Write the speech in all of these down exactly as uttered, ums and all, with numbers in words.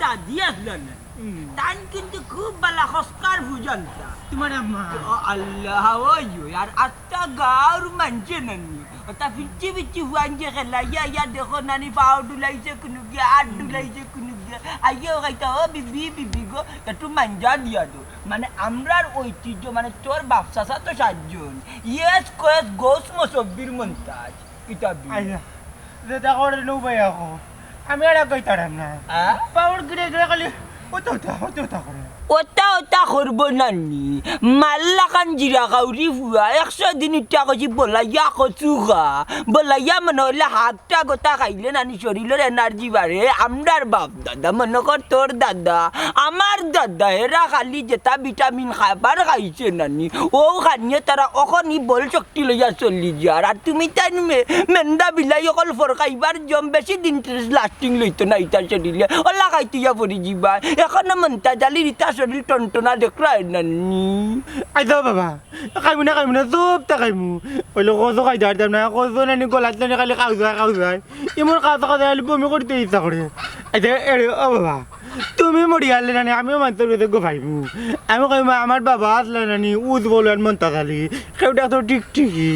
দাদি আছলা না? হুম। তান কিন্তু খুব বালা খসকার ফুজানতা। তুমার আম্মা? ও আল্লাহ, ওই, ওই, আর আস্তা গাঁওর মানষে নানি। ওতা ফিরচি ফিরচি ফুয়াইন যে খেলাইয়া, ইয়া দেখো নানি, পাও ডুলাইছে কুনুগিয়া, আত ডুলাইছে কুনুগিয়া। আইয়া ও কইতা, "ও বিবি, বিবি গো, একটু মাঞ্জা দিয়া দেও।" মানে, আমরার ঐতিহ্য, মানে, তোর বাপ চাচা তো সাতজন। ইয়েস, কয়েস, গৌস, মসব্বির, মন্তাজ। কিতা বি? আইয়া, যেতা করে নু ভাই এখন। আমি আর কইতারাম না। হ্যাঁ? পাওর গিরে গিরে খালি ওতা ওতা, ওতা ওতা করে। ওতা ওতা করবো নানি। মাল্লাখান জিরা কাউরি ফুয়া, একশো দিন উঠা কইছি বলাইয়া কচু খা। বলাইয়া মনে অইলে হাতটা গোটা খাইলে নানি শরীলর এনার্জি বাড়ে। আমরার বাপ দাদা, মনে কর তোর দাদা, আমার দাদা, এরা খালি যেতা ভিটামিন খাবার খাইছে নানি, ও খানিয়ে তারা অখনই বল শক্তি লইয়া চলি যার। আর তুমি তাই মে-, মেন্দা বিলাই অকল ফরকাইবার জম, বেশি দিন লাস্টিং লইতো না ইতা শরীলে। ওলা খাইতে ইয়া পড়ি যিবা। এখনো মন্তাজ আলির ইতা শরীল টনটনা দেখরায় নানি। আই যাও বাবা, খাইমু না, খাইমু না, চুপ তা খাইমু। অইলে কচু খাইতাম পারতাম না, কচু নানি গলাত নানি খালি খাও যায়, খাও যায়। এমন খাওয়া খাওয়া যায়, বমি করতে ইচ্ছা করে। আচ্ছা, এরে, ও বাবা, তুমি মরি গেলে নানি, আমিও মানতে গেছে গো ভাইবু। আমি কইমু, আমার বাবা আছলা নানি, উজ বলন মন্তাজ আলী। কেউ ডাকতো টিকটিকি।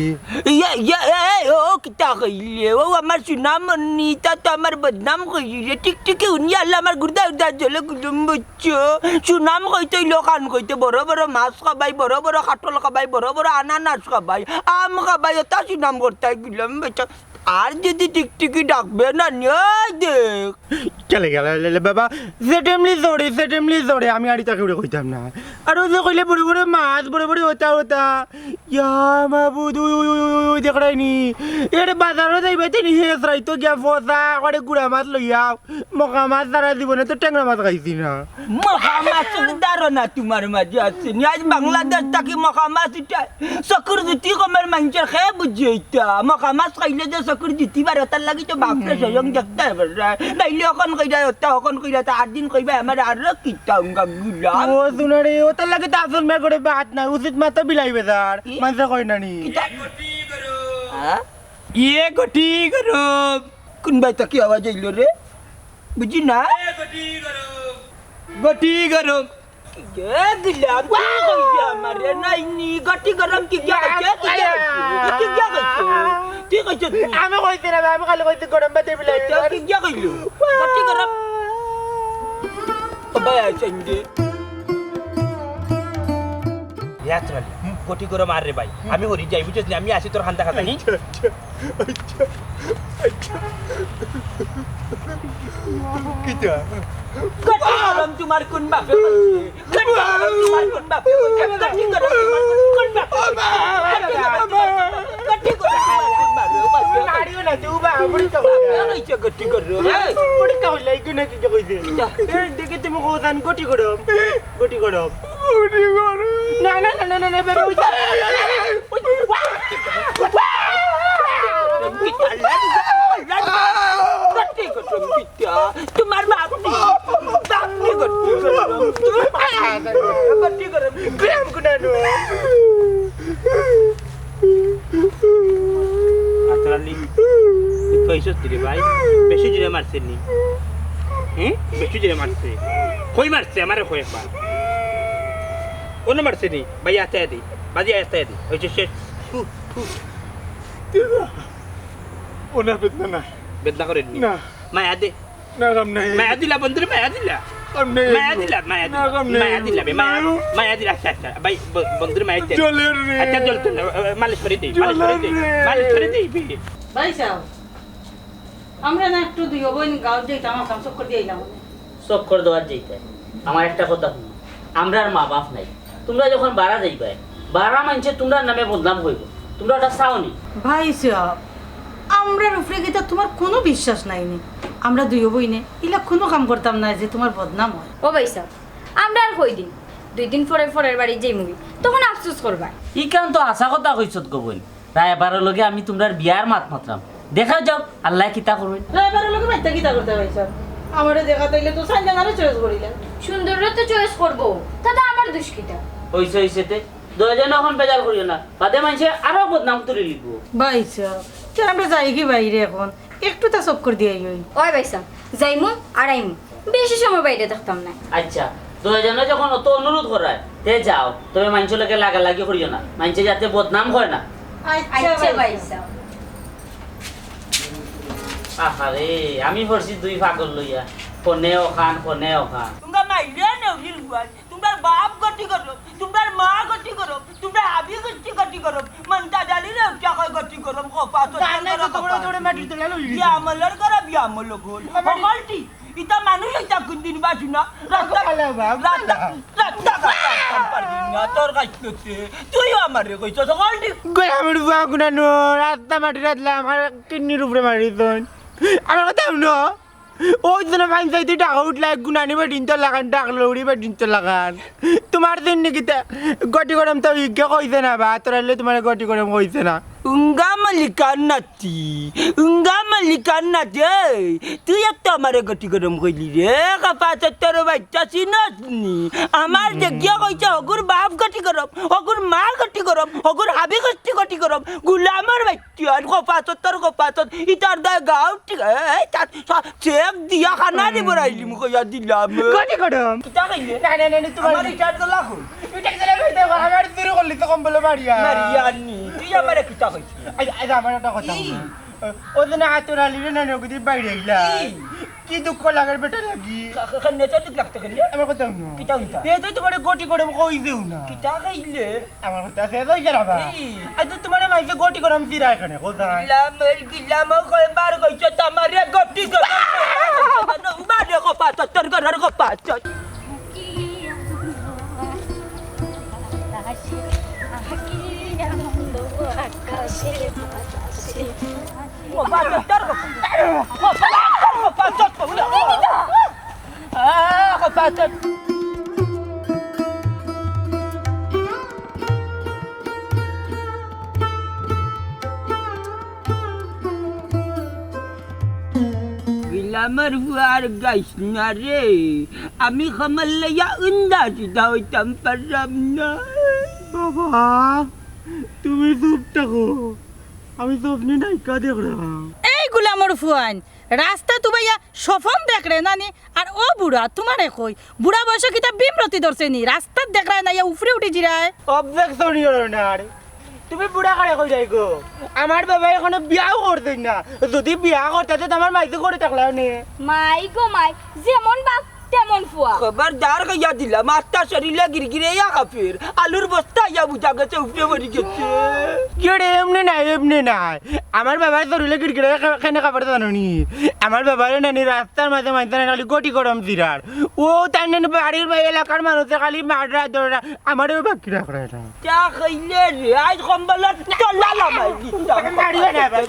ইয়া, ইয়া, এ, এ, ও, কিতা কইলে? ও আমার সুনামনি, তা তো আমার বদনাম কইলি রে। টিকটিকি হুনি আল্লাহ আমার গুর্দা উর্দা জ্বলে গুলুম বুঝছো। সুনাম কইতে অইলো খান কইতে, বড় বড় মাছ খাবাই, বড় বড় কাঠল খাবাই, বড় বড় আনানাস খাবাই, আম খাবাই, ওতা সুনাম করতে গেলাম বেটা। আর যদি টিকটিকি ডাকবে না, নিয়ে দেখ। চলে গেল, লে, লে, বাবা, সেটেমলি জোরে, সেটেমলি জোরে, আমি আর ইতা কেউরে কইতাম না। আর ও যে কইলে বড় বড় মাছ, বড় বড় ওতা ওতা। ইয়া মাবুদ, we, we, we, we, we, দেখরায়নি। এর বাজারো যাইবা, তিনি হেস রাইতো গিয়া ফসা, করে গুড়া মাছ লইয়া। মকা মাছ তারা জীবনে তো টেংরা মাছ খাইছি না। মকা মাছর ধারণা তোমার মাঝে আছে নি? আজ বাংলাদেশ থাকি মকা মাছ উঠায়। চকুর জ্যোতি কমের মানষর খে বুঝে ইতা। মকা মাছ খাইলে যে চকুর জ্যোতি বাড়ে, তার লাগি তো বাপরে স্বয়ং দেখতে পারে। নাইলে অখন কইরা ওতা, অখন কইরা তা, আট দিন কইবা আমার আরো কিতা উঙ্গা গুলাম। ও শুনারে, ওতার লাগি তো আসল মেয়ে করে বাত না, উচিত মাত্র বিলাই বেজার। কি? মানষে কয় নানি। কিতা? হ্যাঁ? ইয়ে গটি গরম। কোন বাই থাকি আওয়াজ আইলো রে? বুঝি না? গটি গরম। এ দিলাম, কি কইছে আমারে? নাই নি, গটি গরম কি গিয়া কইছে? কি গিয়া কইছে? কি গিয়া কইছে? কি কইছে তুই? আমি কইছি না, আমি খালি কইছি গরম বাদে বিলাই। তো কি গিয়া কইলো? গটি গরম। ও ভাই, আইছেন যে। হে আতর আলী, গটি গরম আর রে ভাই। আমি হরি যাই, বুঝছস নি? আমি আছি তোর খান্দা খাতানি। আচ্ছা, আচ্ছা, আচ্ছা, আচ্ছা। কিতা? গটি গরম তোমার কোন বাপে কইছে? গটি গরম তোমার কোন বাপে কইছে? গটি গরম তোমার কোন বাপে কইছে? গটি গরম তোমার কোন বাপে কইছে? তুমি মারিও না, তুই বা, বুড়ি তো। বাপে কইছে গটি গরম। এই, বুড়ি তো হইলে, এই গুণে কি কইছে? কিতা? এই দেখে তুমি কোথান গটি গরম? গটি গরম। গটি গরম। না, না, না, না, না, না, বেটা, ওই যে। তোমার বাপ নেই। বাপ নেই গটি গরম। তোমার বাপ নেই। গটি গরম। গরম কোনানো। আতর আলী, তুই কইছস রে ভাই? বেশি জোরে মারছে নি? হুম? বেশি জোরে মারছে। কই মারছে? আমারে কই একবার। অনো মারছে নি? ভাই, আতে দে। বাজি আতে দে। ওই যে শেষ। ফু, ফু। ওনার বেদনা না। বেদনা করে নি? না। মায়া দে। না, কাম নাই। মায়া দিলা, বন্ধুরে মায়া দিলা। কাম নাই। মায়া দিলা, মায়া না, দিলা। কাম নাই। মায়া দিলা বে, মায়া, না। মায়া দিলা, আচ্ছা, আচ্ছা। ভাই, ব-, বন্ধুরে মায়া দে। জ্বলের রে। আচ্ছা, জ্বলতো না। আ, আ, মালিশ করে দেই, মালিশ করে জ্বলের দেই। রে। মালিশ করে দেই বে। ভাইসাব, আমরা না একটু দুইও বইন গাঁওত যাইতাম, আসাম চক্কর দিয়া আইলাম। চক্কর দেওয়ার যাইতায়। আমার একটা কথা হুনো, আমরার মা বাপ নাই। তুমরা যখন বারা যাইবায়, বারা মানষে তুমরার নামে বদনাম কইবো। তুমরা ওটা চাও নি? ভাইসাব, আমরার উপরে কিতা তুমার কুনু বিশ্বাস নাই নি? আমরা দুইও বইনে ইলা কুনু কাম করতাম না যে তুমার বদনাম অয়। ও ভাইসাব, আমরা আর কয়দিন, দুই দিন পরে পরের বাড়ি যাইমুগি, তখন আফসোস করবায়। ইখান তো হাছা কথা কইছত গো বইন। রায়বারর লগে আমি তুমরার বিয়ার মাত মাতরাম। দেখা যাউক, আল্লায় কিতা করইন। রায়বারর লগে মাতিয়া কিতা করতায় ভাইসাব? আমারে দেখা তাইলে তো সাইনজানারে চয়েস করিলা। সুন্দররে তো চয়েস করবো, তাতে আমার দুষ কিতা? অইছে, অইছে তে। দুইজনে অখন বেজার করিও না, বাদে মানষে আরো বদনাম তুলি লিখবো। ভাইসাব, তে আমরা যাইগি বাইরে অখন, একটু তা চক্কর দিয়া আই। ওই ভাইসাব, যাইমু আর আইমু। বেশি সময় বাইরে থাকতাম না। আচ্ছা, দুইজনে যখন অত অনুরোধ করায়, তে যাও, তবে মাইনষর লগে লাগালাগি করিও না, মাইনষে যাতে বদনাম কয় না। আচ্ছা, আচ্ছা, ভাই। ভাই সাহেব। আহারে, আমি পড়ছি দুই পাগল লইয়া, কোনে অখান, কোনে অখান। তুমরা মাইরে নেউরির বুয়াই, তুমরার বাপ গতি গরম, তুমরার মা গতি গরম, তুমরার হাবি গতি গতি গরম, মন্তা ডালি রে উঠা কয় গতি গরম, কপা তো জানে তো তোমরা জোরে মাটির তলে লই গেছে। বিয়ামলর গরম, বিয়ামল গোল। হকলটি, ইতা মানুষ ইতা কোন দিন বাসু না? রাস্তা, ভালো বাপ, রাস্তা, ভালো। রাস্তা ঘাট রাস্তা পারবি না, তোর কাছে। তুইও আমারে কইছস, হকলটি। গোলামের বুয়া গুনানো, রাস্তা মাটি রাখলাম, আমার কিডনির উপরে মারি দইন। আমার কথা হুনো। ওই দিন পঞ্চায়েতে ডাকা উঠলা, এক গুনানি বেটিন তো লাগান, ডাকলো উড়ি বেটিন তো লাগান। তোমার দিন নাকি তা গটি গরম তো ইগে কইছে না বা, তোরালে তোমার গটি গরম কইছে না। উঙ্গা মল্লিকার নাতি, উঙ্গা মল্লিকার নাতি, এই, তুই একটা আমারে গটি গরম কইলি রে, কাপা তোর বাচ্চা চিনস নি? আমার দেখিয়া কইছে, হগুর বাপ গটি গরম, হগুর মা গটি গরম, হগুর হাবি গটি গটি গরম, গুলামর বাচ্চা। তুই আর কপাতত, তোর কপাতত, ইতার দায় গাও ঠিক, এই, তার সব চেক দিয়া খানা দি বড়াইলিম কইয়া দিলাম। গটি গরম। কিতা কইলে? না, না, না, না, তোমার আমার ইটার তো লাখো। ইটা কিতা লাগে? দেখো, আমার চুরি করলি তো কম্বলে মারিয়া। মারিয়া নি। তুই আমারে কিতা কইছিস? আই, আই, আমার একটা কথা কি? বলো। ও তো না, আতর আলী রে না, নগদি বাইরে আইলা। কি? কি দুঃখ লাগের বেটা লাগি? কা-, কা-, কান্নে তো দুঃখ লাগতো কেন? আমার কথা হুনো। কিতা হুনতা? এ তো তোমারে গটি গরম কই দেও না। কিতা কইলে? আমার কথা শেষ হই গেল বা? এই। আজ তো তোমারে মাইকে গটি গরম চিরা এখানে, কোথায়? গিলাম, এই গিলাম, ও কয়বার কইছো তোমারে গটি গরম কইছো? উবারে কপাতত, তোর ঘরর কপাতত। গিলামর ফুয়ার গাইস না রে, আমি খমর লইয়া উন্দা সিধা হইতাম পারলাম না। বাবা, তুমি চুপ থাকো, আমি স্বপ্নে নায়িকা দেখলাম। এই গুলামর ফুয়াইন, রাস্তাত উবাইয়া স্বপন দেখরে নানি, আর ও বুড়া, তোমারে কই, বুড়া বয়সো কিতা বিমরতি ধরছে নি? রাস্তাত দেখরায় না, ইয়া উফরে উঠি জিরায়। Objection, Your Honor। তুমি বুড়া কারে কইরায় গো? আমার বাবায় এখনো বিয়াও করছইন না। যুদি বিয়া করতা, তে আমার মাইজি করে থাকলা নে। মাই গো মাই, যেমন বাপ তেমন ফুয়া। খবরদার কইয়া দিলাম, আস্তা শরীলে গিরগিরে ইয়া কাফির, আলুর বস্তা ইয়া বুঝা গেছে, উফরে পড়ি গেছে। কিরে, এমনে নায়, এমনে নায়। আমার বাবার শরীলে গিরগিরে খে-, কেনে কাপড় জানো নি? আমার বাবারে নানি রাস্তার মাঝে মাইনষে নানি খালি গটি গরম চিরার। ও তার নানি বাড়ির বা এলাকার মানুষে খালি মাররা, ধররা, আমারেও বাকি রাখরা না। চা খাইলে রে, আজ কম্বলর তলা লামাই দিতাম। মারিও না ভাই,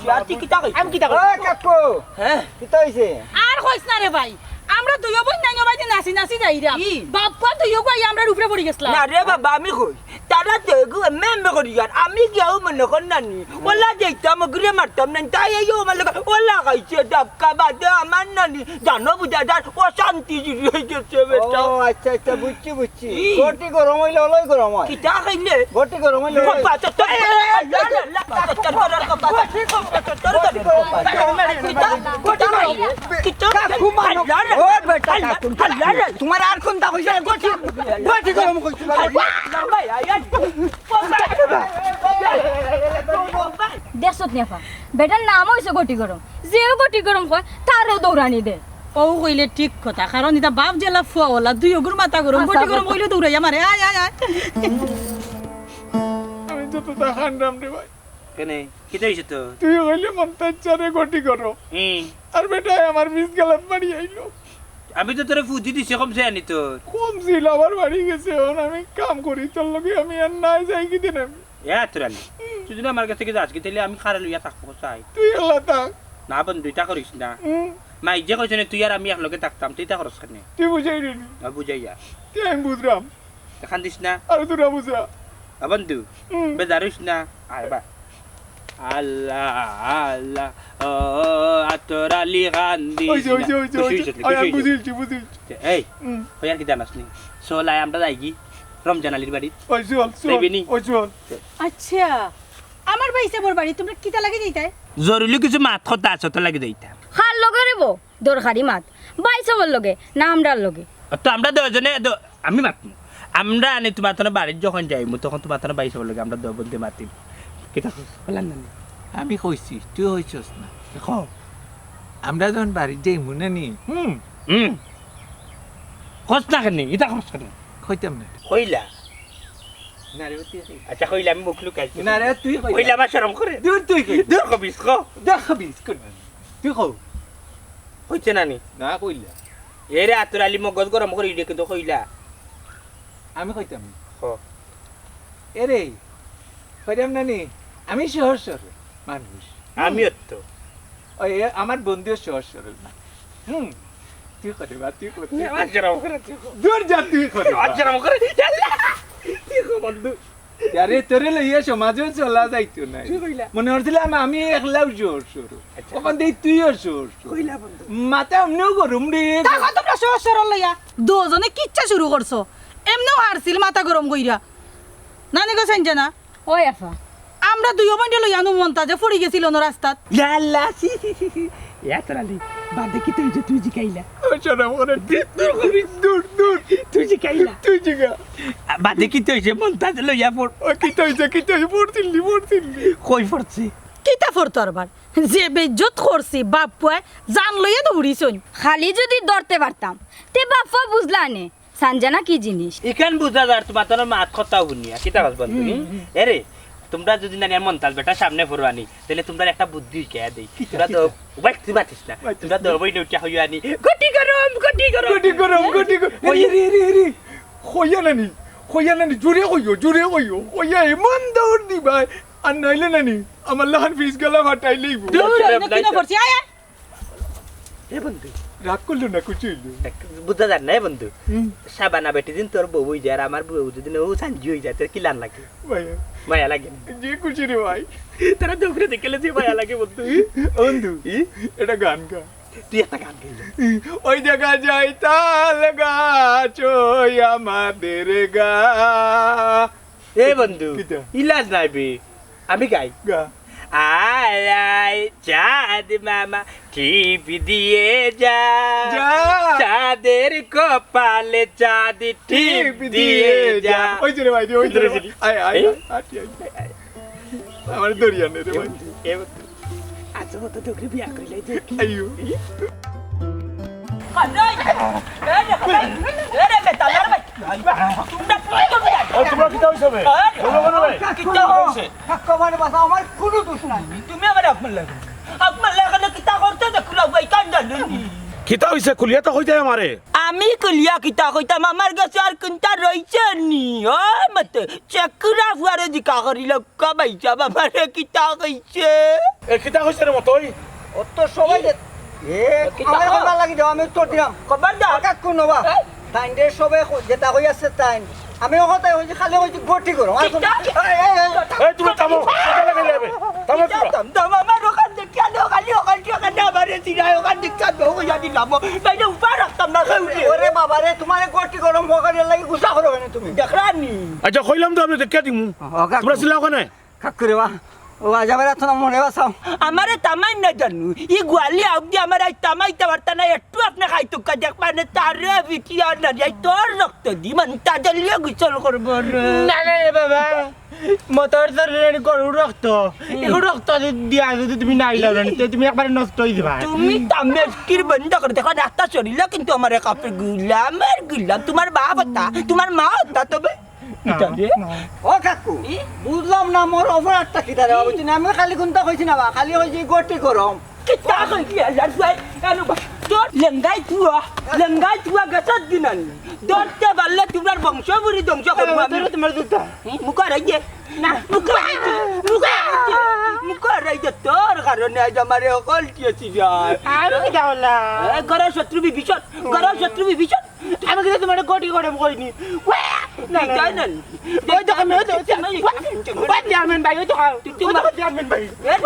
বাচ্চা, তুই কিতা কইছিস? আমি কিতা কইছি? ওই কাকু, হ্যাঁ? কিতা হইছে? আর কইস না রে ভাই, আমরা দুইও বইন নাইন বাড়িত নাচি নাচি যাইরাম। কি? বাপ্পা দুইও গো আইয়া আমরার উপরে পড়ি গেছলা। না রে বাবা, আমি কই, তারা তো এগু এমে এমে করি আর আমি গিয়াও মনে কর নানি। ওলা যাইতাম, ওগুরে মারতাম নানি, তাই এই আমার লগে ওলা খাইছে ডাবকা বাদে আমার নানি। জানো বুঝা যার অশান্তি শুরু হয়ে গেছে বেটা। ও আচ্ছা আচ্ছা, বুঝছি বুঝছি। কি? গটি গরম হইলে ওলাই গরম হয়। কিতা খাইলে? গটি গরম হইলে ওলাই। কপাতত, আল্লাহ, আল্লাহ, কপাতত, কপাতত, কপাতত, কপাতত। কিতা? কিতা? কিতা? কাকু মানো। আল্লাহ, ও বেটা, আল্লাহ, কাকু, আল্লাহ, আল্লাহ। তোমার আর কোনটা হইছে? গটি, গটি গরম হইছে। আল্লাহ, আল্লাহ, ভাই, আয়, আয়। দেখছত নি আফা? বেটার নাম হইছে গটি গরম। যেও গটি গরম কয়, তারেও দৌড়ানি দে। ও কইলে ঠিক কথা, কারণ ইতা বাপ যেলা ফুয়া ওলা, দুইওগুর মাথা গরম, আচ্ছা, গটি গরম আচ্ছা। কইলে দৌড়াইয়া মারে, আয়, আয়, আয়। আমি তো তোতা খানরাম রে ভাই। কেনে? কিতা হইছে তো? তুই কইলে মন্তাজ চারে গটি গরম। হুম। আর বেটায় আমার পিছ গালাত বাড়ি আইলো। আমি তো তোরে ফুদি দিছি, কমছে আনি তোর। কমছিল, আবার বাড়ি গেছে, এখন আমি কাম করি, তোর লগে আমি আর নাই যাই কি দিন আমি। এ আতর আলী, তুই যদি আমার কাছে যাস কি, তাইলে আমি কারে লইয়া থাকবো চাই। তুই আল্লাহ থাক। না বন্ধু, ইতা করিস না। হুম। মাই যে কইছে না, তুই আর আমি একলগে থাকতাম, তুই ইতা করস কেনে? তুই বুঝাই রে নি। না বুঝাইয়া। তুই আমি বুঝলাম। কান্দিস না। আরে তোরা বুঝা। আ বন্ধু, হুম। বেজার হইস না। আয় বা। আল্লাহ, আল্লাহ, ও আতর আলী কান্দিস ওই যে, ওই যে, না। ওই যে, ওই যে। খুশি হইছ নি, আরে, খুশি আমি হইছ নি। বুঝিলছি, বুঝিলছি। এই, হুম। ওই আর কি জানাস নি? চল আয় আমরা যাই কি? রমজান আলীর বাড়ি। ওই চল, চল। যাইবি নি? ওই চল। আচ্ছা, আমার ভাই সাবর বাড়ি, তোমরা কিতা লাগি যাইতায়? জরুরি কিছু মাত কথা আছে, তো লাগি যাইতাম। কার লগে রে বো? দরকারি মাত। ভাইসাবর লগে না আমরার লগে? তো আমরা দুইজনে দ-, আমি মাতমু। আমরা আনি তুমার তনে বাড়িত যখন যাইমু, তখন তুমার তনে ভাইসাবর লগে আমরা দুইও বন্ধুয়ে মাতিমু। কিতা কও? বললাম না নি? আমি কইছি, তুই কইছস না। কও। আমরা যখন বাড়িত যাইমু না নি? হুম। হুম। কস না কেনে? ইতা কস কেনে? কইতাম না। কইলা। না রে, তুই কইলা। আচ্ছা, কইলা, আমি মুখ লুকাইছি। না রে, তুই কইলা। কইলা, আমার শরম করে। দূর তুই কইলা। দূর কবিস, ক। দূর কবিস, কোন? তুই কও। কইছে না নি? না কইলা। এরে আতর আলী মগজ গরম করি দে কিন্তু কইলা। আমি কইতাম। ক। এরে, কইতাম না নি? আমি সহজ সরল মানুষ। আমিও তো। ওই, এ, আমার বন্ধুও সহজ সরল মানুষ। হুম। তুই করে বা, তুই করে। আমার শরম করে, তুই কর। দূর যা, তুই করে বা। আমার শরম করে। ইয়াল্লা। তুই কর বন্ধু। আরে, তোরে লইয়া সমাজেও চলা যাইতো না। কি কইলা? মনে করছিলাম আমি একলাও জোর শুরু। আচ্ছা। ওখান দিয়ে তুইও জোর শুরু। কইলা বন্ধু। মাথা এমনিও গরম রে। তা কত তোমরা সহজ সরল লইয়া? দুইজনে কিচ্ছা শুরু করছো। এমনেও হারছিল মাথা গরম কইরা। নানি গো সানজানা। ওই আফা। আমরা দুইও বন্ধুয়ে লইয়া নু মন্তাজে পড়ি গেছিল নু রাস্তাত। ইয়াল্লা, ছি, ছি, ছি, ছি। এ তোরা লি, বাদে কিতা অইছে তুই জিকাইলা? ও শোনা, ওরে দূর, দূর, দূর, দূর। তুই জিকাইলা? তুই জিকা। আ, বাদে কিতা অইছে মন্তাজ লইয়া পড়। ও কিতা অইছে, কিতা অইছে? পড়ছিলি, পড়ছিলি। কই পড়ছে? কিতা পড়তো আরবার? যে বেইজ্জত করছি, বাপ পুয়ায় জান লইয়া দৌড়িছইন। খালি যুদি ধরতে পারতাম, তে বাপ পুয়া বুঝলা নে। সানজানা কি জিনিস? ইখান বুঝা যার তুমার তনে মাত কথা হুনিয়া। কিতা কস বন্ধু? হুম, হুম। এরে, তুমরা যুদি নানি আর মন্তাজ বেটা সামনে পড়ুয়ানি, তাইলে তুমরার একটা বুদ্ধি হিকাইয়া দেই। কিতা, তুমরা তো, কিতা? উবাই, তুই মাতিস না। মাতিস তুমরা না। দরবই নেউটিয়া কইও আনি, "গটি গরম, গটি গরম।" গটি গরম, গটি গরম। কই- এরে, এরে, এরে, এরে। কইয়া নানি, কইয়া নানি, জোরে কইও, জোরে কইও। কইয়া এমন দৌড় দিবায়, আর নাইলে নানি, আমার লাখান ফিস গলা ফাটাই লইবো। দূর, দূর, অইলে কিনা পড়ছি, আয়, আয়। এ বন্ধু। রাগ করলো না, খুশি অইলো। এক, বুঝা যার না, এ বন্ধু। হুম। শাবানা বেটি দিন তোর বউ অই যায়, আর আমার বউ যদি না, ও সানজি অই যায়, তোর কিলান লাগে? মায়া। মায়া লাগে না? যে খুশি রে ভাই। তারা দৌড়ে দেখলে যে মায়া লাগে বন্ধু। বন্ধু, ই? এটা গান গা। তুই একটা গান গাইলে। ওই দেখা যায় তাল গাছ, ওই আমাদের গা। এ বন্ধু, কিতা? ইলাজ নাই বে। আমি গাই। গা। আয় আয় চাঁদ মামা, টিপ দিয়ে যা। যা। চাঁদের কপালে চাঁদ টিপ টিপ দিয়ে দিয়ে যা। যা। ওই যে রে ভাই, ওই যে রে ভাই। আয়, আয়, এই? আয়, আয়, আয়। আমার দরিয়া নে রে ভাই। এ বন্ধু, এ বন্ধু। আজ মতো তোকে বিয়া করলে যে। আইয়ো। আর তোমরা কিতা অইছে বে? বলো, বলো বে। কিতা অইছে? কাকা মানে বাসা, আমার কোনো দোষ নাই। তুমি আমার আপনার লাগে। আপনার লাগে কিতা করতে দেখো না ভাই, কান জানো নি? কিতা অইছে? খুলিয়া তো কইতে আমারে। আমি খুলিয়া কিতা কইতাম? আমার গেছে আর কুন্তা রইছে নি? ও মতে, চেকুরা ফুয়ারে জিকা করিল, কা ভাইসাব আমারে কিতা কইছে? এ, কিতা কইছে রে মতই? অত সবাই যে, এ, কিতা আমার কয়? খবর লাগি দাও, আমি উত্তর দিলাম। খবর দাও। কাকা কোন বাবা? এই? তাইন রে সবে ক-, যেটা কই আছে তাইন। আমি ও কথা কইছি, খালি কইছি গটি করো। আর কোনো কিতা? এই, এই, এই। এই, তুমি থামো। কিতা লাগাই যাবে? থামো তোমরা। থাম, থাম, আমার ওখান দেখিয়া দেও, খালি ওখান দেখিয়া দেও, আমারে চিনাই, ওখান দেখিয়া দেও, কইয়া দিলাম। তাইলে উপায় রাখতাম না, কেউ দিয়ে। ওরে বাবা রে, তোমারে গটি গরম হকারের লাগি গুসা করো কেনে তুমি? দেখরা নি? আচ্ছা, কইলাম তো আমি দেখিয়া দিমু। হকা তোমরা চিল্লাও কেনে? কাকুরে বা, ও আজ আবার এত না মনে বাঁচাও। আমারে তামাই না জানু, ই গোয়ালি আউক দি আমার আই তামাইতে পারতা না, একটু আপনি খাইতুক্কা দেখ মানে তারে ভিটিয়া না যাই তোর রক্ত দি, মানে তা জ্বালিয়ে গোসল করবো রে। না, না রে বাবা, মতর তোর রে গরুর রক্ত, হুম। এগুলো রক্ত দি-, দিয়া যদি তুমি না আইলাও না, তে তুমি একবারে নষ্ট হয়ে যাবা। তুমি তামেশকির বন্ধ করে দেখো, রাস্তা চলিল কিন্তু আমার কাপড় গুলামের গুলাম, তোমার বাপ হতা, তোমার মা হতা, তবে কিতা রে? ও কাকু, ই? বুঝলাম না মোর অপরাধটা কিতা রে বাবু? ই? তুমি আমি খালি কুন্তা কইছি না বা, খালি কইছি গটি গরম। কিতা কইছি আল্লাহর ভাই? আরে বা, তোর লেঙ্গাই তুয়া, লেঙ্গাই তুয়া গেছত দিনানি। ধরতে পারলে তোমরার বংশ বুড়ি ধ্বংস করবো আমি। তোরা তোমার জুতা। হুম, মুখ আর এই যে, না, মুখ আর এই যে, মুখ আর এই যে, মুখ আর এই যে, তোর কারণে আজ আমারে অকল দিয়েছি যায়। আমি কিতা বললাম? এ, ঘরের শত্রু বিভীষণ, ঘরের শত্রু বিভীষণ। আমি কিন্তু তোমার গটি গরম করিনি। ওয়া! না, না, তাই না। না। ওই দেখো, ওই দেখো, ওই দেখো, ওই চেয়ারম্যান ভাই, ওই দেখো, তুই ওই দেখো, চেয়ারম্যান ভাই। এ,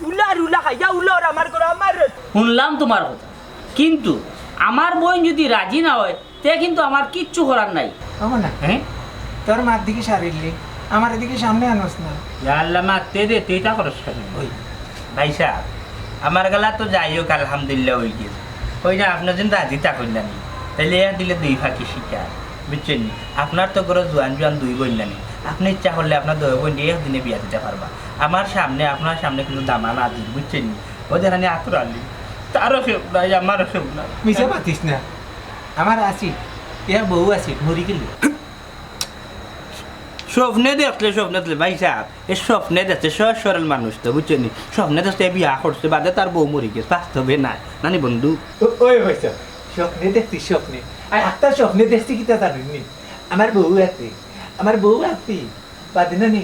উলা আর উলা খাইয়া, উলা আর আমার করে আমার। শুনলাম তোমার কথা, কিন্তু আমার বইন যদি রাজি না হয়, তে কিন্তু আমার কিচ্ছু করার নাই। বাবা না। হ্যাঁ? তোর মার দিকে সারিলি, আমার এদিকে সামনে আনস না। ইয়া আল্লাহ, মারতে দে, তুই তা করস কেন? ওই। ভাই সাহেব, আমার গলা তো যাই হোক, আলহামদুলিল্লাহ হয়ে গেছে। কই না, আপনে যেন রাজি থাকইন না নি, তাইলে এক দিলে দুই পাখি শিকার, বুঝছইন নি? আপনার তো ঘরো জোয়ান জোয়ান দুই বইন না নি, আপনে ইচ্ছা করলে আপনার দুই বইনরে একদিনে বিয়া দিতা পারবা। আমার সামনে, আপনার সামনে কিন্তু দামান হাজির, বুঝছইন নি? ও যেখানে আতর আলী, তারও কেউ নাই, আমারও কেউ নাই। মিছা মাতিস না, আমার আছে, এর বউ আছে, মরি গেল। স্বপ্নে দেখলে, স্বপ্নে দেখলে, ভাইসাব, এ স্বপ্নে দেখছে, সহজ সরল মানুষ তো, বুঝছইন নি? স্বপ্নে দেখছে, বিয়া করছে, বাদে তার বউ মরি গেছে, বাস্তবে নাই, না নি বন্ধু? ও-, ওই ভাইসাব, স্বপ্নে দেখছি, স্বপ্নে। আর একটা স্বপ্নে দেখছি, কিতা জানইন নি? আমার বউ আছে, আমার বউ আছে, বাদে না নি,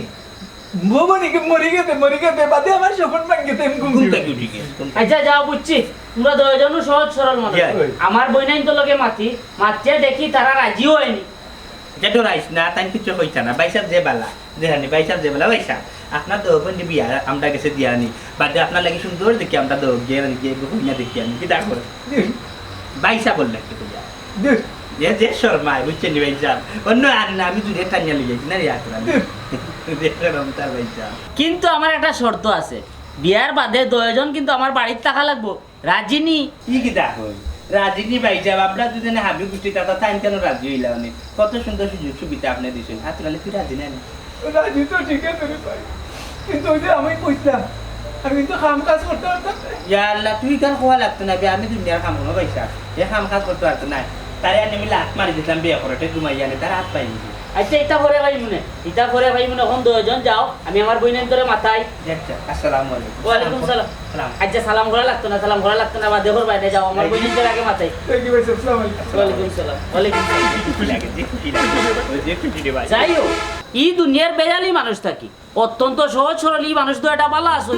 বউ মরি গে-, মরি গেছে, মরি গেছে, বাদে আমার স্বপ্ন ভাঙি গেছে, আমি ঘুম ঘুম থাকি উঠি গেছে। আচ্ছা, যাও, বুঝছি, তোমরা দুইজনও সহজ সরল মানুষ। ইয়া। আমার বইনাইন্তর লগে মাতি, মাতিয়া দেখি তারা রাজিও অয়নি। ইটা ডরাইস না, তাইন কিচ্ছু কইতা না। ভাইসাব যে বালা, যেখানে ভাইসাব যে বালা, ভাইসাব, আপনার দুই বইনরে বিয়া আমরার গেছে দিয়া আনি। বাদে আপনার লাগি সুন্দর দেখি আমরা দুই গিয়া, গিয়া কইনা দেখি আনি। কিতা কর? ভাইসাব বললে কি কইয়া? দূর। এ যে শর্মায়, বুঝছইন নি ভাইসাব? অন্য আর না, আমি দূরে টানিয়া লই যাইছি না রে, আতর আলী। দূর। যে শরম তার ভাইসাব। কিন্তু আমার একটা শর্ত আছে, বিয়ার বাদে দুইজন কিন্তু আমার বাড়িত থাকা লাগবো। রাজি নি? ই কিতা কই? রাজি নি ভাইসাব, আমরা দুইজনে হাবি গুষ্টি তাতা তাইন কেনে রাজি অইলা অনে? কত সুন্দর সুযোগ সুবিধা আপনে দিছইন। আতর আলী, তুই রাজি না নি? রাজি তো ঠিক আছে রে ভাই, কিন্তু ওই যে আমি কইতাম, আমি কিন্তু কাম কাজ করতে পারতাম না। ইয়া আল্লাহ, তুই ইখান কওয়া লাগতো না বে, আমি দুনিয়ার কাম করমু ভাইসাব, এ কাম কাজ করতে পারতো না। তারে আনি আমি লাত মারি দিতাম, বিয়া করে, তে ঘুমাই আনি, তার হাত পাই নিছি। আচ্ছা, ইতা পরে ভাই মনে, ইতা পরে ভাই মনে, অখন দুইজন যাও, আমি আমার বইনাইন্তরে মাতাই। আচ্ছা, আসসালামু আলাইকুম। ওয়ালাইকুম সালাম। সালাম। আচ্ছা, সালাম করা লাগতো না, সালাম করা লাগতো না, বাদে করবায় নে, যাও, আমার বইনাইন্তরে আগে মাতাই। Thank you ভাইসাব, আসসালামু আলাইকুম। ওয়ালাইকুম সালাম, ওয়ালাইকুম সালাম। খুশি লাগে, যে খুশি লাগে, ওই যে খুশি রে ভাই। যাই হোক, ই দুনিয়ার বেজালি মানুষ থাকি, অত্যন্ত সহজ সরল ই মানুষ তো এটা বালা আছে।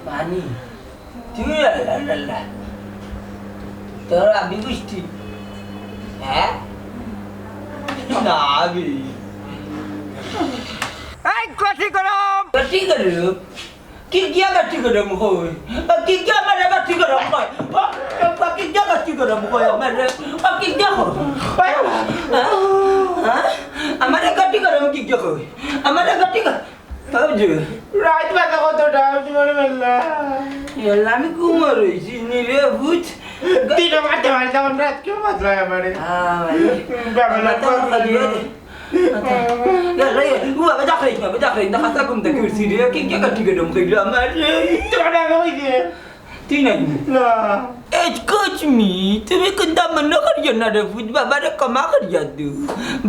পানি। তুই আল্লাহ, আল্লাহ। তোর আমি গুষ্টি। হ্যাঁ? না, আমি। এই, কটি গরম। কটি গরম? কি গিয়া গাটি গরম কই? ও কি গিয়া আমারে গাটি গরম কই? ও, ও কি গিয়া গাটি গরম কই আমারে? ও কি গিয়া কই? হ্যাঁ? হ্যাঁ? আমারে গাটি গরম কি গিয়া কই? আমারে গাটি গরম। রাইত বাজে কতটা? আমি তোমার বেলা। ইয়াল্লা, আমি ঘুমো রইছি নি রে, বুঝ। তিনটা মারতে মারতে তখন রাত কেউ বাজলো আমারে। আহ, ভাই। বাবা, বাবা, বাবা। বাবা, বাবা। ইয়াল্লা, ইয়া, ও বাবা, যা খাইস না, যা খাইস না, হাসা ঘুম থেকে উঠছি রে, কি, কি, কি, কি, ডম খাইলো আমারে। তোমার ডাক হইছে। তুই নাই? না। Excuse me, তুমি কুন্তা মনো করিও না রে পুত, বাবারে ক্ষমা করিয়া দেও।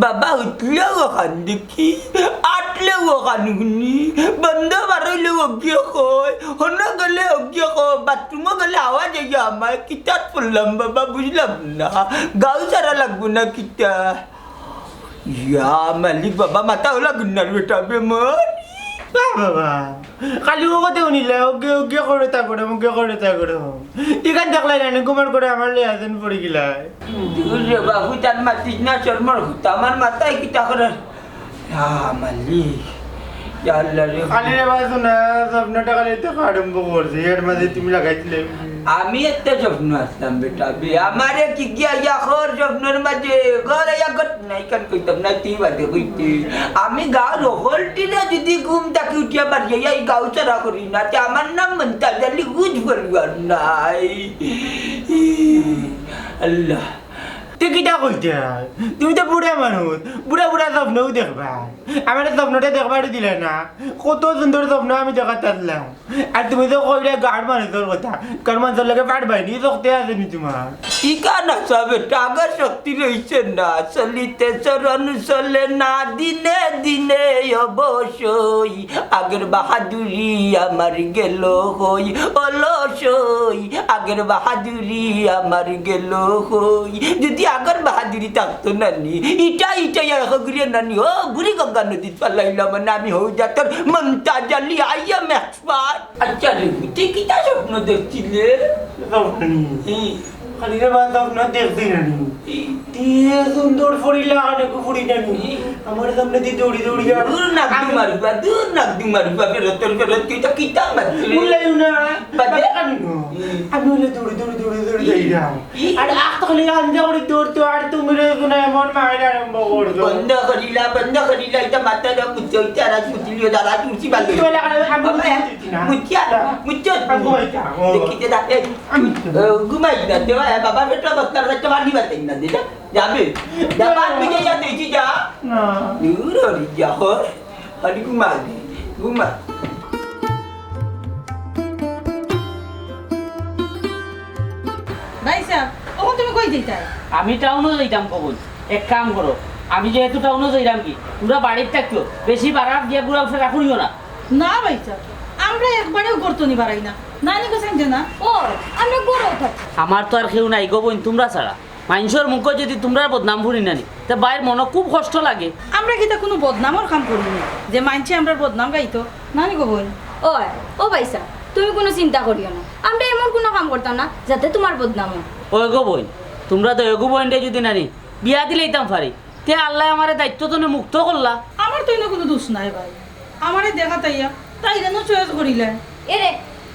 বাবা উঠলেও অখান দেখি, আটলেও অখান হুনি, বন্ধ বারইলেও অগিয়ে কয়, হনো গেলে অগিয়ে কয়, বাথরুমো গেলে আওয়াজ অইয়া আমায়, কিতাত পড়লাম বাবা বুঝলাম না, গাউ ছাড়া লাগবো না কিতা? ইয়া মালিক বাবা, মাথা ওলা গুন্নার বেটা বেমার। বাহ বাবা, খালি ও কথা হুনিলা, অগে অগে করে তা করে, অগে করে তা করে। ইখান দেখলাই না, ঘুমার করে আমার লইয়া যেন পড়ি গেলাই। দূর রে বাবু, তার মাতিস না, শরমর কথা, আমার মাথায় কিতা করে। ইয়া মালিক, ইয়া আল্লাহ রে। খালি রে বাবু না, স্বপ্নটা খালি তো আরম্ভ করছে, এর মাঝে তুমি লাগাই দিলে। আমি একটা স্বপ্ন আসলাম বেটা, বে, আমারে কি গিয়া ইয়া খর স্বপ্নর মাঝে, ঘর ইয়া ঘর নাই, কান কইতাম না, তুই বাদে কইতে। আমি গাউর হকলটিরে যদি ঘুম থাকি উঠিয়া বাড়িয়া এই গাউ ছাড়া করি না, তে আমার নাম মন্তাজ আলী, বুঝ বলবার নাই। আল্লাহ। তুই কিতা কইতে হয়? তুমি তো বুড়া মানুষ, বুড়া বুড়া স্বপ্নও দেখবা। আমার স্বপ্নটা দেখবার দিলে না, কত সুন্দর স্বপ্ন আমি দেখাত আসলাম। আর তুমি তো কইলে গাড় মানুষের কথা, গাড় মানুষের লগে পারবাই নি, শক্তি আছে নি তোমার? ইখান আছে বেটা, আগর শক্তি রইছে না, চলিতে চরণ চলে না, দিনে দিনে অবশ্যই। আগর বাহাদুরি আমার গেল কই, অলসই। আগর বাহাদুরি আমার গেল কই। যদি আগর বাহাদুরি থাকতো নানি, ইটা ইটা ইয়া হগরিয়া নানি, ও বুড়ি গঙ্গা নদীত ফালাইলাম না আমি, হউ জাতর মন্তাজ আলী, I am expert। আচ্ছা রে, তুই কিতা স্বপ্ন দেখছিলে? স্বপ্ন? হুম। খালি রে বাদ দাও না, দেখছি না নি। তে সুন্দর ফুড়ি লাগানে কো ফুড়ি না নি। আমার সামনে দি দৌড়ি দৌড়ি আর দূর নাক দু মারবা, দূর নাক দু মারবা, ফেরত তোর ফেরত, তুই তো কিতা মারছিস? বুঝলাম না। বাদে? বাদে কান না। হুম। আমি হলে দৌড়ি দৌড়ি দৌড়ি দৌড়ি যাই না। ই। আর আখ তো খালি আন্দা করে দৌড়তো, আর তুমি রে না এমন মায়ের আরম্ভ করতো। বন্ধ করিলা, বন্ধ করিলা, এটা মাথা দাও, মুচ্চো, এটা আর মুচ্চিলিও, দাদা, তুলসী বাল। তুই বলে, আমি, আমি বাবা, মুচ্চি না। মুচ্চি আর, না। মুচ্চি আর। আমি ঘুমাই না। ও। দেখি যে দা-, এই, আমি এ, ঘুমাই না, দেওয়া, এ, বাবা, বেটা, বাচ্চা, বাচ্চা, বাড়ি বাতাই না, দিলে। যাবে? যা, বাদ দিয়ে যা, দেখি যা। না। দূর হরি যা, হর। হরি ঘুমা, ঘুমা। ভাই সাহেব, ওখান তুমি কই যাইতায়? আমি টাউনো যাইতাম কখন? এক কাম করো, আমি যেহেতু টাউনো যাইরাম কি, তোমরা বাড়িত থাকিও, বেশি বাড়াত গিয়া ঘুরাফেরা করিও না। না ভাই সাহেব, আমরা একবারেও গর্ত নি বাড়াই না। নানি গোসাইন যে না। ও, আমরা গরু থাকি। আমার তো আর কেউ নাই গো বইন, তোমরা ছাড়া। মাইনষর মুখো যদি তোমরার বদনাম হুনি না নি, তে বাইর মনো খুব কষ্ট লাগে। আমরা কিতা কুনু বদনামর কাম করি নি যে মাইনষে আমরার বদনাম গাইতো? নানি গো বইন। ওই, ও ভাইসাব, তুমি কুনু চিন্তা করিও না, আমরা এমন কুনু কাম করতাম না যাতে তুমার বদনাম অয়। ওই গো বইন, তুমরা তো এগু বইনরে যদি নানি বিয়া দিলাইতাম পারি, তে আল্লায় আমারে দায়িত্ব তনে মুক্ত করলা। আমার তো ইনো কুনু দুষ নাই ভাই, আমারে দেখাত আইয়া তাইরে choice করিলায়। এরে,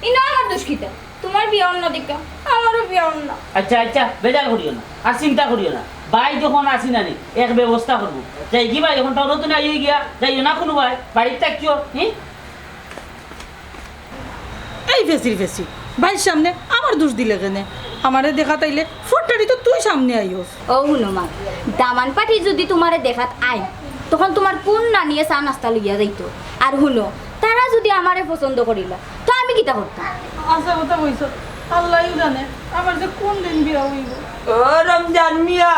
ইনো আমার দুষ কিতা? তুমার বিয়া অর না দেখিয়া আমারও বিয়া অর না। আইচ্ছা, আইচ্ছা, বেজার করিও না, আর চিন্তা করিও না। ভাই যখন আছি নানি, এক ব্যবস্থা করমু। যাই কি ভাই, অখন টাউনো তো নাই অই গিয়া, যাইও না কুনু ভাই, বাড়িত থাকিও, হি? এই ফেসির ফেসি, ভাইর সামনে আমার দুষ দিলে কেনে? আমারে দেখাত আইলে ফট্টারি তো তুই সামনে আইস। ও হুনো মা, দামান পার্টি যদি তুমারে দেখাত আইন, তখন তুমার কুন নানিয়ে চা নাস্তা লইয়া যাইতো? আর হুনো, তারা যদি আমারে পছন্দ করিলা, তো আমি কিতা করতাম? আচ্ছা কথা কইছো, আল্লাহই জানে আমার যে কুন দিন বিয়া অইবো। ও রমজান মিয়া,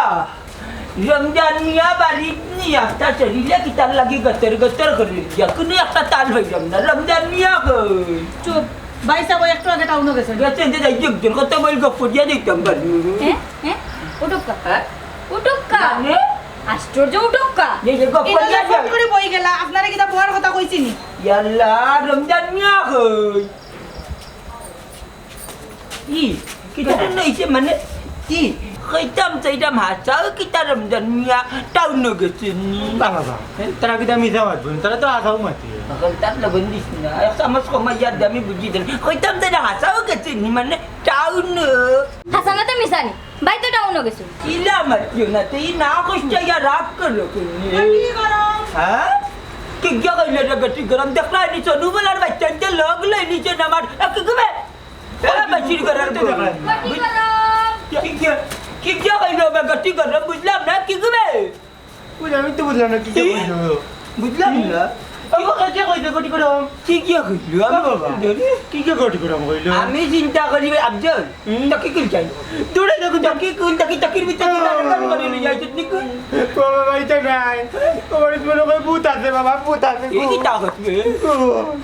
রমজান মিয়া বাড়িত নি? একটা শরীরে কিতার লাগি গতর গতর করি দিয়া, কুনু একটা তাল অইলাম না। রমজান মিয়া কই? চুপ, ভাইসাব একটু আগে টাউনো গেছে। গেছে যে যাই একজন কত বইল গপ দিয়া দিতাম পারি। হ্যাঁ? হ্যাঁ? উঠুক্কা। হ্যাঁ? উঠুক্কা। মানে? আশ্চর্য, উঠুক্কা। এই যে গপ এটা তো করিয়া ফট যায়। করে বই গেলা, আপনারে কিতা বওয়ার কথা কইছি নি? ইয়াল্লা, রমজান মিয়া কই? ই, কিতা জন্য অইছে মানে? ই, কইতাম চাইতাম হাছাউ কিতা রমজান মিয়া টাউনো গেছে নি? বাবা, বাবা, তারা কিতা মিছা মাতবো? তারা তো হাছাউ মাতে। হকলতার লগন দিস না, এক চামচ কমাইয়া দে, আমি বুঝি দেন। কইতাম চাইতাম হাছাউ গেছে নি মানে টাউনো। হাছা না তো মিছা নি, ভাই তো টাউনো গেছে। ইলা মাতিও না, তে ই না কইতে ইয়া রাগ করলো কেনে? বেটি গরম। হ্যাঁ? কিগিয়া কইলো রে বেটি গরম? দেখলা নি, চনু বলার বাচ্চা, লগ লই নিছে না আমার। এ, কি কবে? এ, বেটি গরম। বেটি গরম। কিগিয়া, কিগিয়া কইলো বে বেটি গরম? বুঝলাম না, কি কবে? বুঝলাম, আমি তো বুঝলাম না, কিগিয়া কইলো? বুঝলাম না। বাবা, কে কইছে বেটি গরম? কিগিয়া কইলো? আমি বাবা, বুঝলাম না। কিগিয়া বেটি গরম কইলো? আমি চিন্তা করি, আফজল, হুম? তা কি করি যাই? দূরে দেখো, তা কি কোন, তা কি, তা কির ভিতরে কি তারা কাজ করে নিয়ে যাইছে, নি কোন? বাবা, ভাই তো নাই। বাবা, মনে হয় ভূত আছে, বাবা, ভূত আছে, এই কি ভূত। তা হচ্ছে? ও।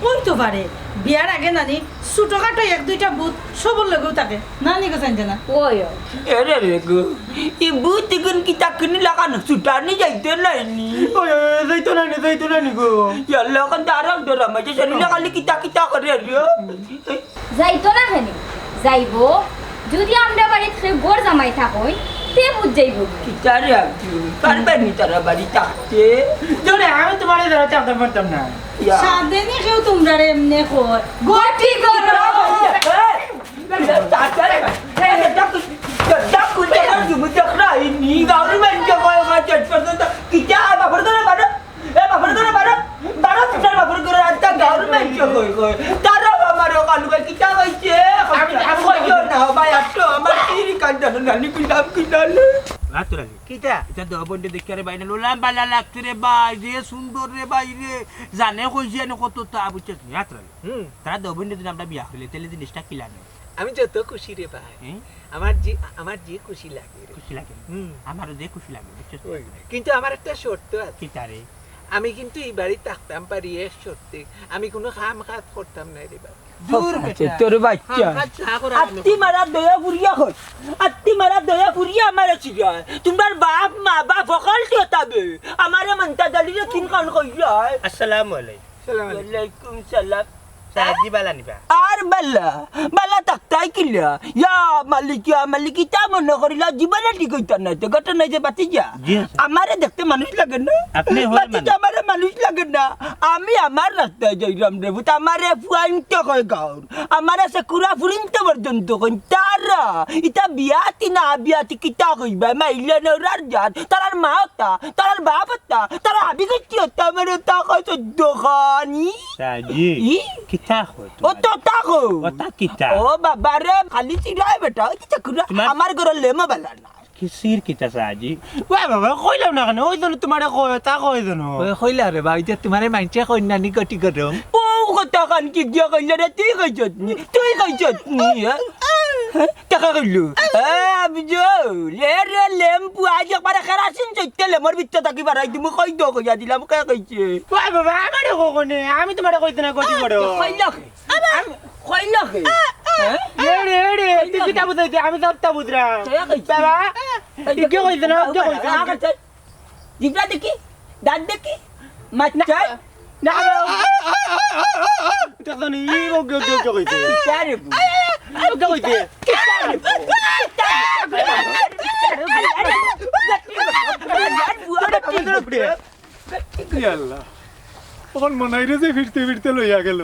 কই তো পারে, বিয়ার আগে নানি ছোটখাটো এক দুইটা ভূত সবর লগেও থাকে। নানি গো, জানতে না? ওই, ওই। এরে রে গো, ই ভূত ইগুন কিতা কিনি লাগানো, ছুটানি যাইতো নাইনি। ওই, ওই, ওই, যাইতো নাইনি, যাইতো নাইনি গো। ইয়াল্লা, অখন তো আরো ডর আমার, যে শরীরে খালি কিতা কিতা করে রে। যাইতো না কেনে? যাইবো। যদি আমরা বাড়িত কেউ ঘর জামাই থাকইন, তে বুঝ যাইবো। কিতা রে আব্দুল, পারবা নি তারা বাড়ি থাকতে? জোরে, আমি তোমারে ধরে থাকতে পারতাম না। ইয়া। সাধে নি কেউ তোমরারে এমনে কয়। গটি করো। এই, এই, এই, কিতা বাপর ঘরে বারো? এ, বাপর ঘরে বারো। বারো, তোর বাপর ঘরে আনতা গাউর মাইনষে কই কই। তারাও আমার ওখান কই, কিতা কইছে? আমি, আমি কইও না, ভাই, আর তো আমার কি কান জানো না, নি কিতাব কিতালে। রাতুর আলী। কিতা? এটা দহ বন্ধু দেখে রে ভাই, না লোলাম বালা লাগছে রে ভাই, যে সুন্দর রে ভাই রে। জানে কইছে এনে কত তা বুঝছস নি, রাতুর আলী। হুম। তারা দহ বন্ধু দিন আমরা বিয়া করিলে, তাহলে জিনিসটা কিলা নি? আমি যত খুশি রে ভাই। হুম? আমার যে, আমার যে খুশি লাগে রে। খুশি লাগে? হুম। আমারও যে খুশি লাগে, বুঝছস? ওই, কিন্তু আমার একটা শর্ত আছে। কিতা রে? আমি কিন্তু ই বাড়িত থাকতাম পারি এক শর্তে। আমি কুনু কাম কাজ করতাম না রে ভাই। দূর আচ্ছা, বেটা। তোর বাচ্চা। কাম কাজ না করা আত্তি মারা দয়া ফুরিয়া কই। আত্তি মারা দয়া ফুরিয়া আমারে চিরা। তোমরার বাপ মা বাপ হকল কিতা বে? আমারে মন্তা দালিরে তিন কান কইয়া। আসসালামু আলাইকুম। সালাম আলাইকুম। ওয়ালাইকুম সালাম। সাজি বালা নিবা। আর বালা, বালা থাকতায় কিলা? ইয়া মালিক, ইয়া মালিক, ইতা মনো করিলা জীবনে ঠিক অইতা নায়। তে ঘটনা অইছে ভাতিজা। জি আছে। আমারে দেখতে মানুষ লাগে না। আপনি হয় ভাতিজা, মানুষ। আমারে মানুষ লাগে না। আমি আমার রাস্তায় যাইরাম রে পুত, আমারে ফুয়াইন্তে কয় গাউর। আমারে সে কুড়া ফুরিন্তে পর্যন্ত কইন। তারা, ইতা বিয়াতি না বিয়াতি কিতা কইবা? মাইলে নরার জাত। তারার মা অতা, তারার বাপ অতা, তারা হাবি গেছি অতা, আমারে তা কয় চোদ্দ খানি। সাজি, ই? কিতা কয় ও তো তা কও। ও তা কিতা? ও বাবা রে, খালি চিরায় বেটা, ওই কিতা কুড়া? তোমার আমার ঘরর লেমো বালা না। কিসির কিতা সাজি? ওই বাবা, কইলাম না কেনে? ওই জন্য তোমারে কয়, তা কয় জন্য। ওই কইলা রে বা, ওই যে তোমারে মাইনষে কইন না নি গটি গরম। ও কথা কান কি দিয়া কইলা রে? তুই কইছত নি? তুই কইছত নি, হ্যাঁ? হ্যাঁ? টাকা কইলো। হ্যাঁ, আমি যে, লে রে লেম্পু, আজ একবারে কেরাসিন চইতে লেমর ভিতর থাকি বাড়াই দিমু, কই দো কইয়া দিলাম, কে কইছে? ওই বাবা, আমারে কখনে? আমি তোমারে কইতে না গটি গরম। কইলা কে? আমি কইলা কে? হ্যাঁ? এ রে, এ রে, তুই কিতা বুঝাইতে? আমি সবটা বুঝরাম। কে কইছে? বাবা, এই তুই কে কইছে না? কে কইছে? আগে চাই। জিভটা দেখি, দাঁত দেখি, মাছ চাই। না, না। দেখো নি, ই ও কে, কে, কে কইছে? কিতা রে বু? কে কইছে? কিতা রে বু? কিতা রে বু? ইয়া আল্লাহ। অখন মনাইরে যে ফিরতে ফিরতে লইয়া গেল,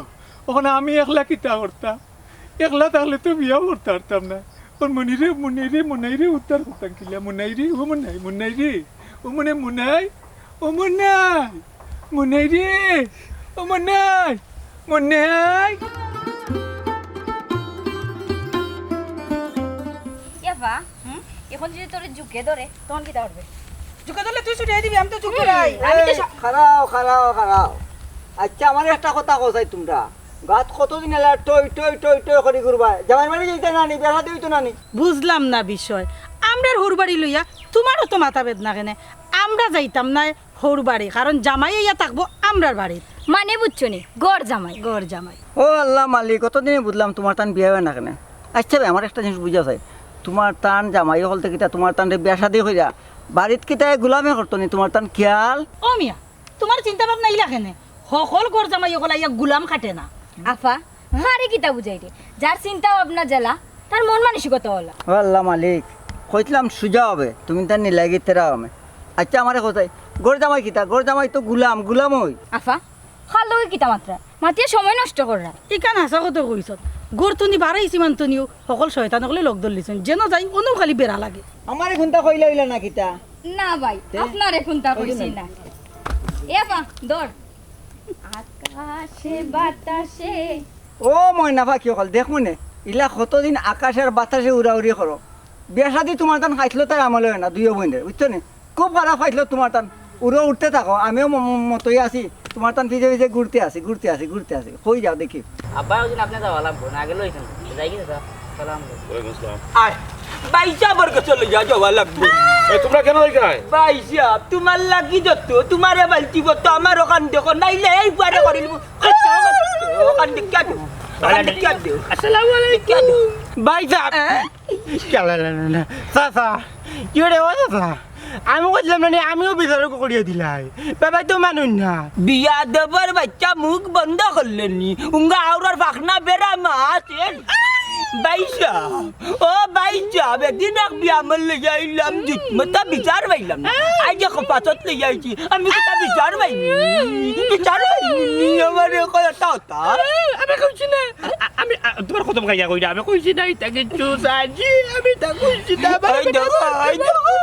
অখন আমি একলা কিতা করতাম? একলা থাকলে তো বিয়াও করতে পারতাম না। অখন মনিরে, মনাইরে, মনাইরে উদ্ধার করতাম কিলা? মনাইরে, ও মনাই, মনাইরে, ও মনে, মনাই, ও মনাই, মনাইরে, ও মনাই, মনাই। এ বা, হুম? এখন যদি তোরে জুকে ধরে, তখন কিতা করবে? জুকে ধরলে তুই ছুটাই দিবি, আমি তো জুকে নাই। আমি তো এই, সা- খাড়াও, খাড়াও, খাড়াও। আচ্ছা, আমারে একটা কথা কও চাই তোমরা। গাত কতদিন এলা টই, টই, টই, টই করি ঘুরবায়? জামাইর বাড়ি যাইতায় না নি, বিয়া শাদি অইতো না নি? বুঝলাম না বিষয়। আমরার হউর বাড়ি লইয়া তোমারও তো মাথা বেদনা কেনে? আমরা যাইতাম না হউর বাড়ি, কারণ জামাই আইয়া থাকবো আমরার বাড়িত। মানে বুঝছো নি, ঘর জামাই। ঘর জামাই। ও আল্লাহ মালিক, কতদিনে বুঝলাম তোমার তান বিয়া অয় না কেনে। আচ্ছা ভাই, আমার একটা জিনিস বুঝা চাই, তোমার তান জামাই অকলতে কিতা তোমার তানরে বিয়া শাদি কইরা বাড়িত কিতা গুলামি করতো নি তোমার তান খিয়াল? ও মিয়া, তোমার চিন্তা ভাবনা ইলা কেনে? হকল ঘর জামাই অকল আইয়া গুলাম খাটে না। আফা, আরে কিতা বুঝাইরে? যার চিন্তা ভাবনা যেলা, তার মন মানসিকতা অলা। ও আল্লাহ মালিক, কইছিলাম সুজা হবে, তুমি তার নিলাগি তেরা হবে। আচ্ছা, আমারে কোথায় ঘর জামাই কিতা? ঘর জামাই তো গুলাম, গুলাম অই। আফা, খাল লগে কিতা মাতরা? মাতিয়া সময় নষ্ট কররা। ইখান হাছা কথা কইছত। ঘর তনি বাড়াইছি মান তনিও হকল শয়তান অকলে লগ ধরলিছইন। যেন যাই, অনও খালি বেড়া লাগে। আমারে কুন্তা কইলা অইলা না কিতা? না ভাই, তে? আপনারে কুন্তা কইছি না। এ আফা, ধর। আকাশে বাতাসে। ও ময়না পাখি অকল, দেখমু নে, ইলা কতদিন আকাশে আর বাতাসে উড়াউড়ি করো। বিয়া শাদি তোমার তান খাইছলতার আমলে অয় না, দুইও বইনরে, বুঝছো নি? খুব খারাপ খাইছলত তোমার তান। উড়ো উঠতে থাকো, আমিও ম-, ম-, মতোই আছি, তোমার তান পিছে পিছে ঘুরতে আছি, ঘুরতে আছি, ঘুরতে আছি। কই যাও দেখি? আব্বা, ওই দিন আপনি যাওয়া লাগবো না, আগে লইছেন। যাই কি দাদা? সালাম আলাইকুম। ওয়ালাইকুম আসসালাম। আয়, ভাইসাবর গেছে লইয়া যাওয়া লাগবো। এ, তোমরা কেন লইতায়? ভাইসাব, তোমার লাগি যত, তোমারে বালতি বত, আমার অখান দেখো, নাইলে এই পারে করিল। অখান দেখিয়া দেও, অখান দেখিয়া দেও। আসসালামু আলাইকুম। দেখিয়া দেও। ভাইসাব। হ্যাঁ? না, না, না, না। চাচা, কি রে, ও চাচা? আমি কইছিলাম না নি, আমিও বিচার করিয়া দিলাই। বাবায় তো মানুষ না। বিয়াদবর বাইচ্চা মুখ বন্ধ করলে নি। উঙ্গা আওরার ফাখনা বেড়া মাছ, এ? ভাইসাব, ও ভাইসাব, এদিন এক বিয়ামর লইয়া আইলাম, জুত মতো বিচার পাইলাম না। আইজ এক পাছত লইয়া আইছি, আমি কিতা বিচার পাইনি? বিচার পাইনি, আমারে কয় একটা কথা। আমি কইছি না। আ-, আ-, আমি, আ, তোমার কদম খাইয়া কই না, আমি কইছি না, ইতা কিচ্ছু, সাজি, আমি তা কইছি না, আমার এই দেখো, এই দেখো।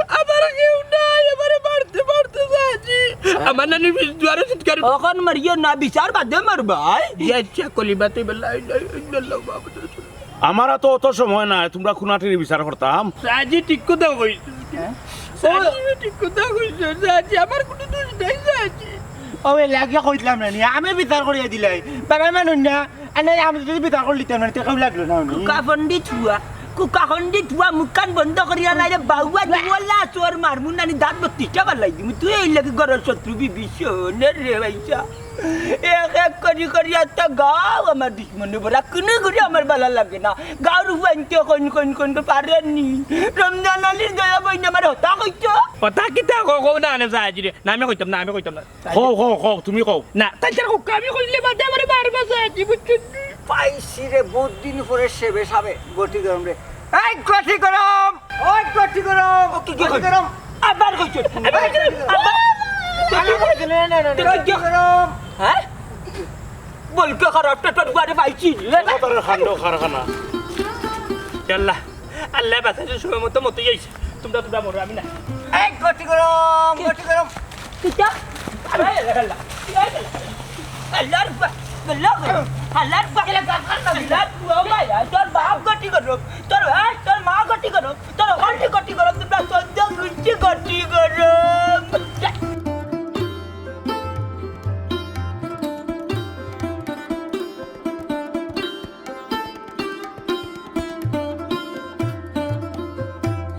আমার কেউ নাই, আমারে মারতে, মারতে, সাজি। আমার নানি বিষ দুয়ারে চিৎকার। অখন মারিও না, বিচার বাদে মারবায়। ইয়া, ইয়া, কলিমা তো বললা, লা ইলাহা ইল্লাল্লাহু মুহাম্মাদুর রাসূলুল্লাহ। আমার তো অত সময় নাই, তোমরা খুনাটির বিচার করতাম। সাজি ঠিক কথা কইছে। হ্যাঁ? সাজি ঠিক কথা কইছে, সাজি, আমার কোনো দোষ নাই, সাজি। ও, এ লাগিয়া কইছিলাম না নি, আমি বিচার করিয়া দিলাই। বাবা মানুষ না, আর নাই, আমি যদি বিচার করে লিতাম না, তে কেউ লাগলো না, উনি। কুকা পণ্ডিত হুয়া, কুকা পণ্ডিত হুয়া, মুখখান বন্ধ করিয়া নাইলে বাউয়া দুয়ালা চোর মারমু নানি, দাঁত বত্তিশটা বালাই দিমু। তুই এই লাগি ঘরর শত্রু বিভীষণ রে ভাইসাব। এক এক করি করি একটা গাঁও আমার দুশমনে ভরা, কোনো করি আমার বালা লাগে না। গাঁওর ফুয়াইন্তে কইন কইন কইন কইন পারেনি। রমজান আলীর দয়া বইন আমার হতা কইতো। কথা কিতা কও, কও না, আনে যায় রে। না, আমি কইতাম না, আমি কইতাম না। কও, কও, কও, তুমি কও। না, তাই তার কও, আমি কইলে বাদে আমারে মারবা যায়, বুঝছো? পাইছি রে, বহুত দিন পরে সেবে সাবে, গটি গরম রে। এই গটি গরম, ওই গটি গরম, ও কি, কি গটি কই? গরম। আবার কইছো, আবার কইছো, আবার। না, না, না, না, না, তুই কি গটি গরম। হ্যাঁ? বলকে খারাপটা তোর বাড়ি পাইছি। কতর কাণ্ড কারখানা। আল্লাহ, আল্লাহ বাঁচাইছে, সময় মতো মতো আইছে। তোমরা, তোমরা মরো, আমি না। এই গটি গরম, গটি গরম। কিতা? আরে, আল্লাহ, আল্লাহ, আল্লাহ, আল্লাহ, আল্লাহ, আল্লাহ, ও ভাই, তোর বাপ গটি গরম।